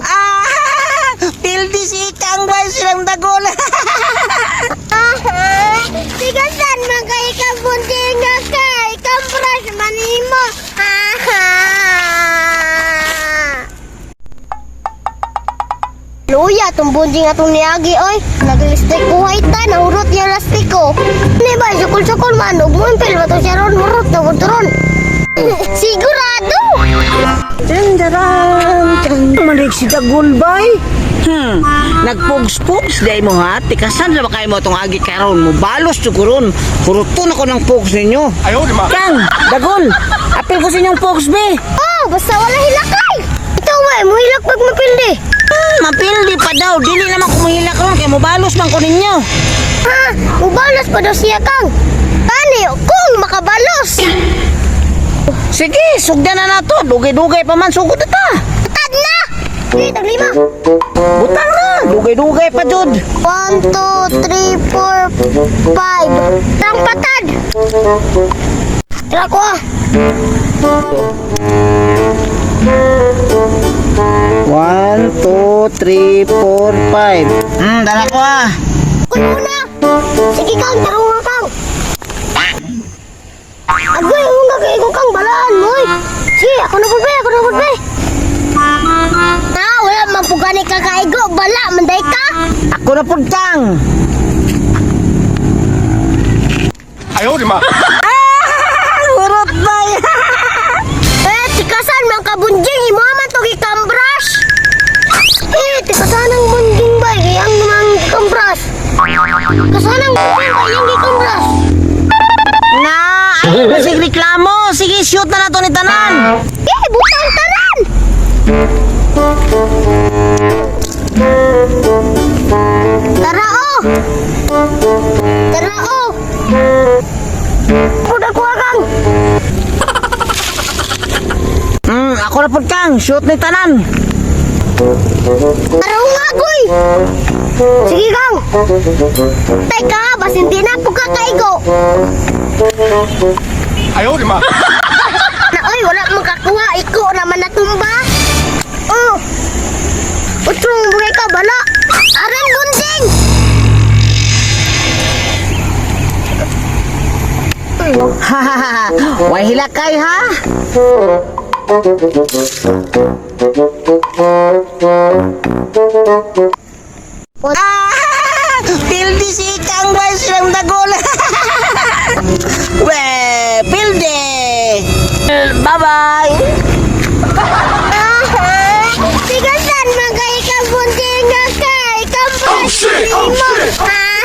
Ah! Pildi si Ikang bay silang dagol. Ah, tigasan man kay ka bunting nga kay kambras manimo. Ah. Luya tong bunting atong niagi oy. Naglistik ko ta nahurot yung lastik ko. Ni ba sukol-sukol man ug mumpil ba to siya ron murot na gud ron. Sigurado. Dandaran, Malik si Dagol bay. Nagpugs-pugs day mo ha. Tikasan na ba kayo mo itong agi karon mo balos tuguron. Huruton ako ng pugs ninyo. Ayaw, di ma. Kang, Dagol, apil ko sa inyong pugs be. Oh, basta wala hilakay. Ito way, muhilak pag mapildi. Mapildi pa daw. Dili naman kumuhila karon kay mobalos man ko ninyo. Ha? Mubalos pa daw siya kang. Tani, kung makabalos. Sige, sugdan na nato. Dugay-dugay pa man sugod na ta. Tag na! Sige, tag lima. Butang na. Dugay-dugay pa jud. 1, 2, 3, 4, 5. Tang patad! Tara ko ah. 1, 2, 3, 4, 5. Dala ko ah. Kun muna. Sige kang, tarong nga kang. Agoy, unga kay ko kang balaan mo. Oy. Sige, ako na pud be, ako na pud be. Ah, wala man po gani ka kaigo, bala manday ka. Ako na pud kang. Ayaw, di ma. Hurot bay. Eh, tikasan man ka bunjing, imo man to gikambras. Eh, tikasan ang bunjing bay, iyang naman gikambras. Kasan ang bunjing bay, iyang gikambras. Na, ay ko sig reklamo. Sige, shoot na nato ni tanan. Eh, butang tanan! Tara oh! Tara oh! Puta ko kang! Ako na pud kang. Shoot ni tanan. Tara nga, goy! Sige kang! Teka, bas hindi na po kakaigo. Ayaw, di ma. Na oy, wala man kakuha, iko naman natumba. Oh. Utrong bugay ka bala. Aran gunting. Way hilakay ha. Ah! Pildi si Ikang bay silang dagol. We, pildi. Bye-bye. Ah, tigasan man kay ka bunting nga kay Oh, shit! Oh, shit! Ah,